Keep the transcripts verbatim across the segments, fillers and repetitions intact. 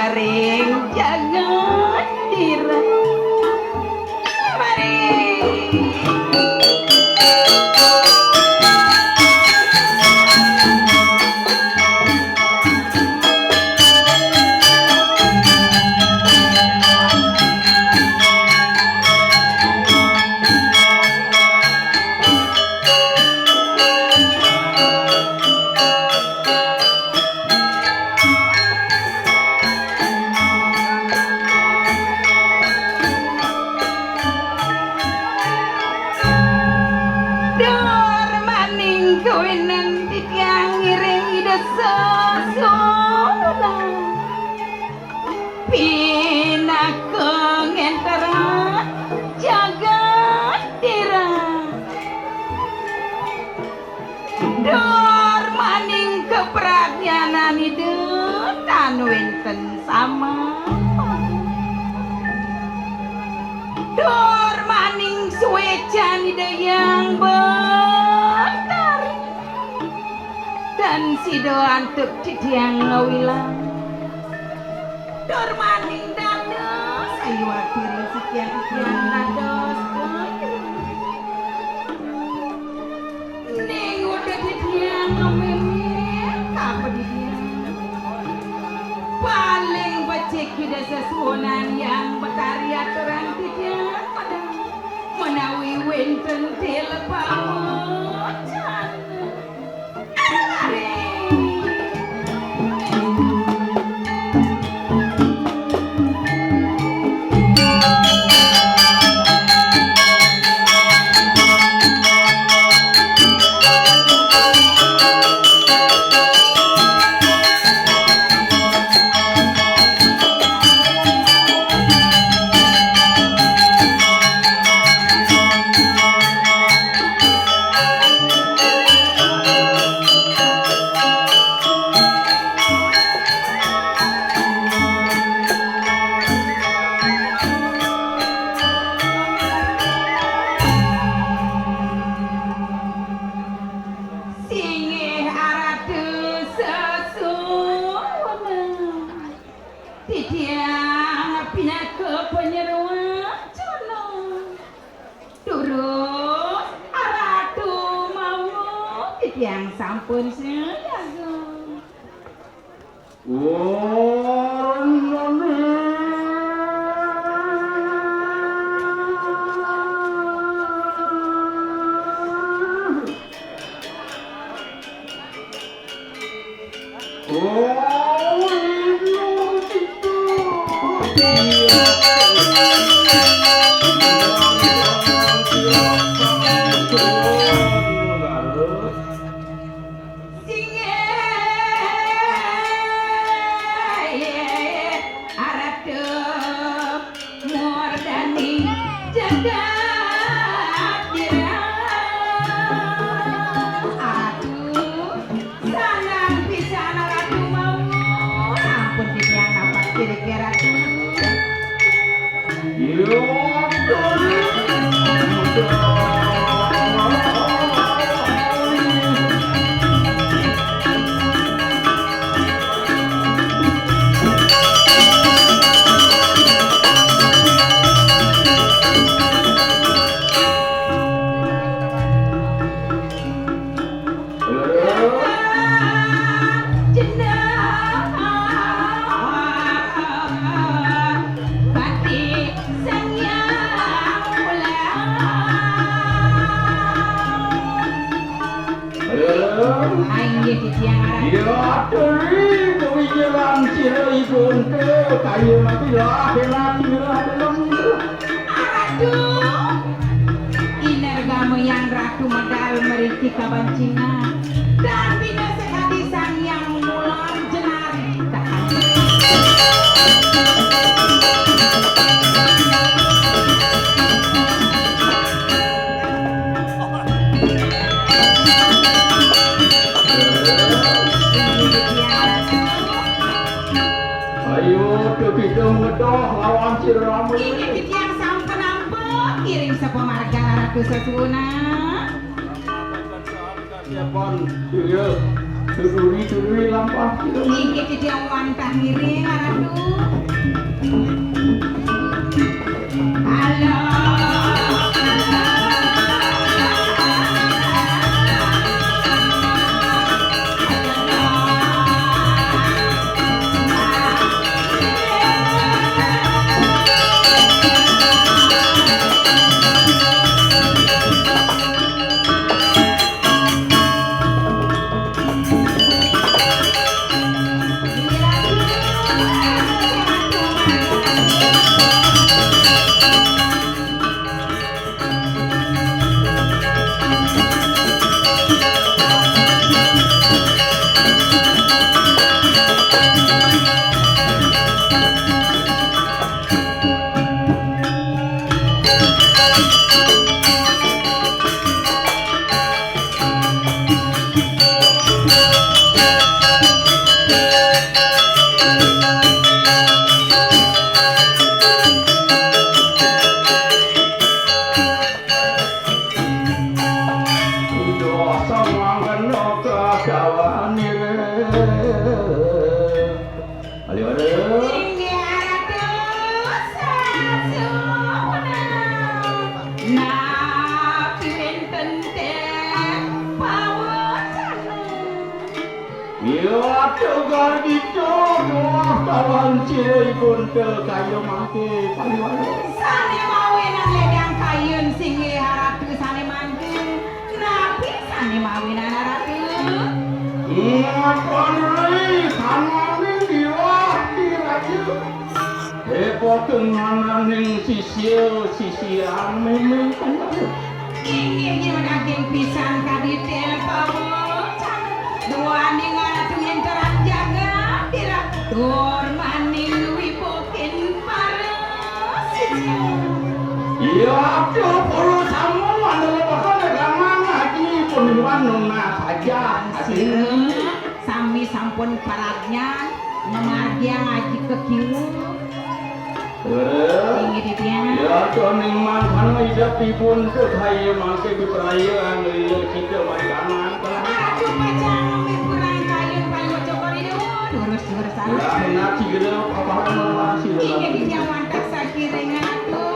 Ring jagat dira. Mari. Dur maning kawénen titiang ngiring Ida Sasuna. Pinaka ngentara jagat dira. Dur maning kapradnyanan Ida tan wénten sama. Dur maning suécan Ida Hyang Betari. Dan sida antuk titiang ngawilang. Dur maning dados, ayu ati ring titiang-titiang dados. Ning udah titiang ngamini, apa titiang? Paling becik Ida Sesuunan Hyang Betari aturang titiang, padahal menawi wénten tila pamocan. Singgih aratu sesuna. Titiang pinaka panyeroan jana. Durus aratu mawu titiang sampun siaga. Singgih aratu murdaning jagat dira. Aratu, sanang pisan aratu mawu. Ampun titiang napak kirike ratu. Inggih titiang aratu. Ya, teri, kawijalan sira ibu ente, kaya mati lah, enak sira dalam. Aratu, inergama yang ratu medal meriki kabancingan. Dan bina sekadi sang yang mulang jenari. Ayo, tepidong ngedoh lawan si Rama. Inggih titiang sampun ampun, kiring sapamargan Ratu Sesuna. Siapon, iya, duduri, duduri lampah. Inggih titiang wantah ngiring, Ratu. Ardito doa kawan cirai buntel kayu mangke paliwara. Sane mawinan ledang kayun singgih haratu sane mangke. Napi sane mawinan haratu? Ngapan ri sananing diwah diraja. Epo kengananing sisia sisian meme. Inggih nyuwun ageng pisan kadite pawucana. Duaning aratu ngenteran jagat dira tur maning wibukin para sisia. Iya, aduh, puluh sama mandala bakal dagangan lagi pun iwan nuna saja. Sira sami sampun paradnyan ngamargiang aji kekiwu. Inggih, Ditya. Ya, toning mangkana idep dipun sedaya mangke diperaya anglila kita marikanan. Aduh, pacang ngambil kurang kayun payu cokor ini. Durus, durus, salah. Ya, ngaji gede, apa-apa masih dalam. Inggih, Ditya, wantah sakiring, aduh.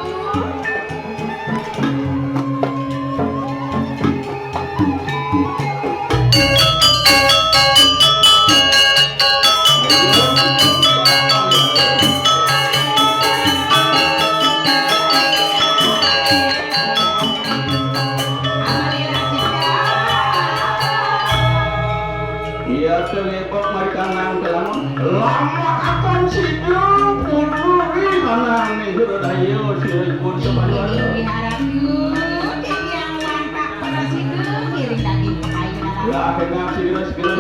Iya, tengebak marikanan kelamun. Lama akan sidu putri manang ning Hrodaya siripun sepanjang. Wiharaku, titiang wantah para sidu ngiring daging pekayu. Lah, kena sidu, sidu.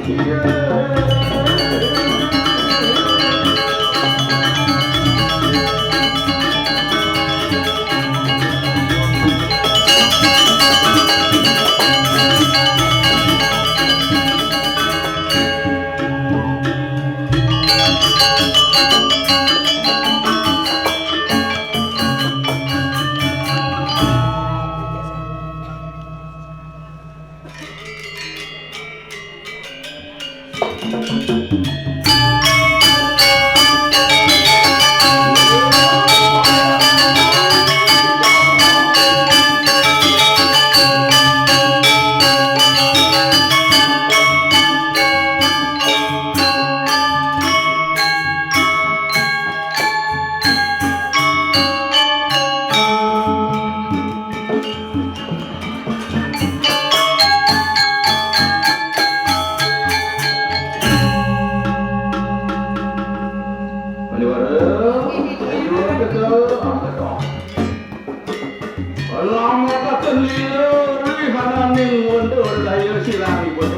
Iya. Lama katen lila rihananing wendur daya silangipun.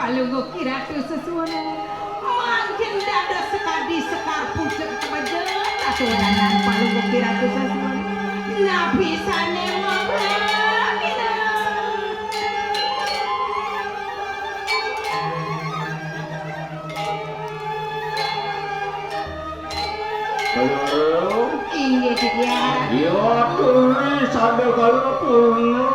Palungguh Ki Ratu sesuwun. Mangkin dados sekadi sekar pucuk kebejeng, Ratu Wedangan Palungguh Ki Ratu sesuwun. Napi sané mangkena? Halo. Inggih, Ditya. Ya, turi sadakala purna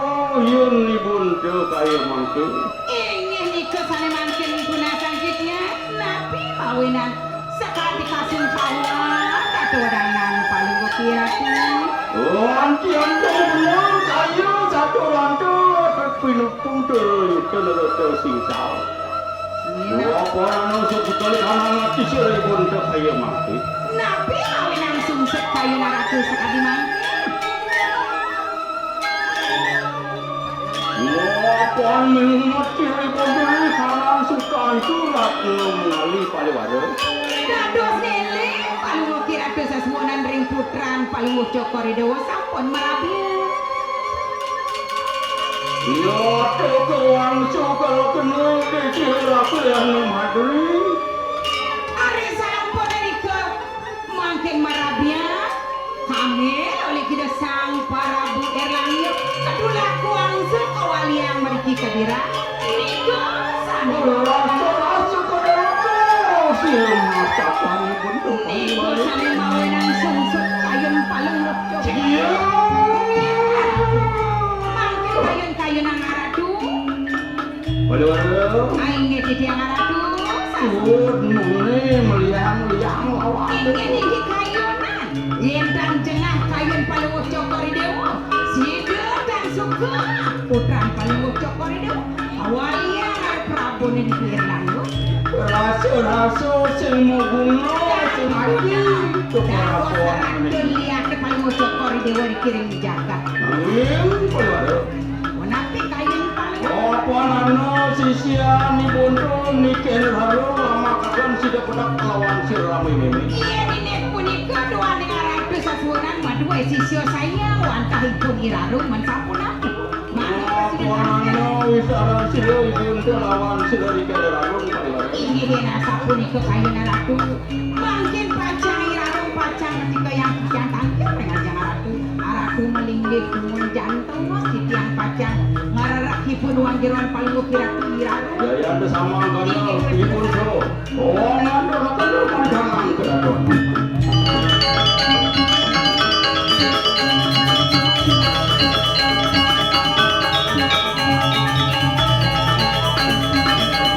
yén ibun té kaya mangké. Inggih nika sané mangkin punasan Ditya. Napi mawinan sakadi kasungkawa katuwadangan Palungguh Ki Ratu. Lantian bener kaya satu ranta pinupung turu yukta neraka singsal. Iya. Apa anu sukutali kanang ati siripun tak kaya mati. Napi mawinan sungsut kayun Ratu sakadi mangkin? Apa anu mati siripun diri kanang sukan surat mengali paliwara. Dados nili Palungguh Ki Ratu sesuwunan ring putran Palungguh Cokor I Déwa sampun marabya. Iya, teka wangsu kala kena kecil aku yang madri. Ari sampun nika mangkin marabya, hamil olih Ida Sang Prabu Erlangga, kedulah wangsu kawaliang mriki kadira. Nika sané rasa-rasa kadéwéka, sira masakan bentuk nika sané mawinan sungsut kayun Palungguh Cokor. Iya. Mangkin kayun-kayunan Ratu. Waduh, waduh. Ah, inggih titiang Ratu. Sud muni meliang-liang lawan. Inggih, inggih kayunan. Yén tan jengah kayun Palungguh Cokor I Déwa, sida tan suka putran Palungguh Cokor I Déwa. Awalian Prabu ning Irlanda. Rasa-rasa sing maguna, sing ati, keparapon. Liat Palungguh Cokor I Déwa dikiring di jagat. Nanging, Palungguh. Menapi kayun Palungguh? Apa nana sisian ibun tu niken haru lamakaken sida pedak kelawan sira rami mimi? Iya, inggih punika duaning Ratu sasuhunan madué sisya saya wantah ipun iraru men sampun ampun. Apa nana wisaran sira ibun tu lawan sira niken haru, Palungguh? Inggih, yén asapunika kayun Ratu. Mangkin pacang iraru pacang ketika yang pacang tangkil ring ajeng Ratu. Ratu malinggih kumun jantung, titiang pacang ngarerek ipun wan jeroan Palungguh Ki Ratu iraru. Jayan samangkana ipun so. Oh, ngaturaken pandangan kedaton.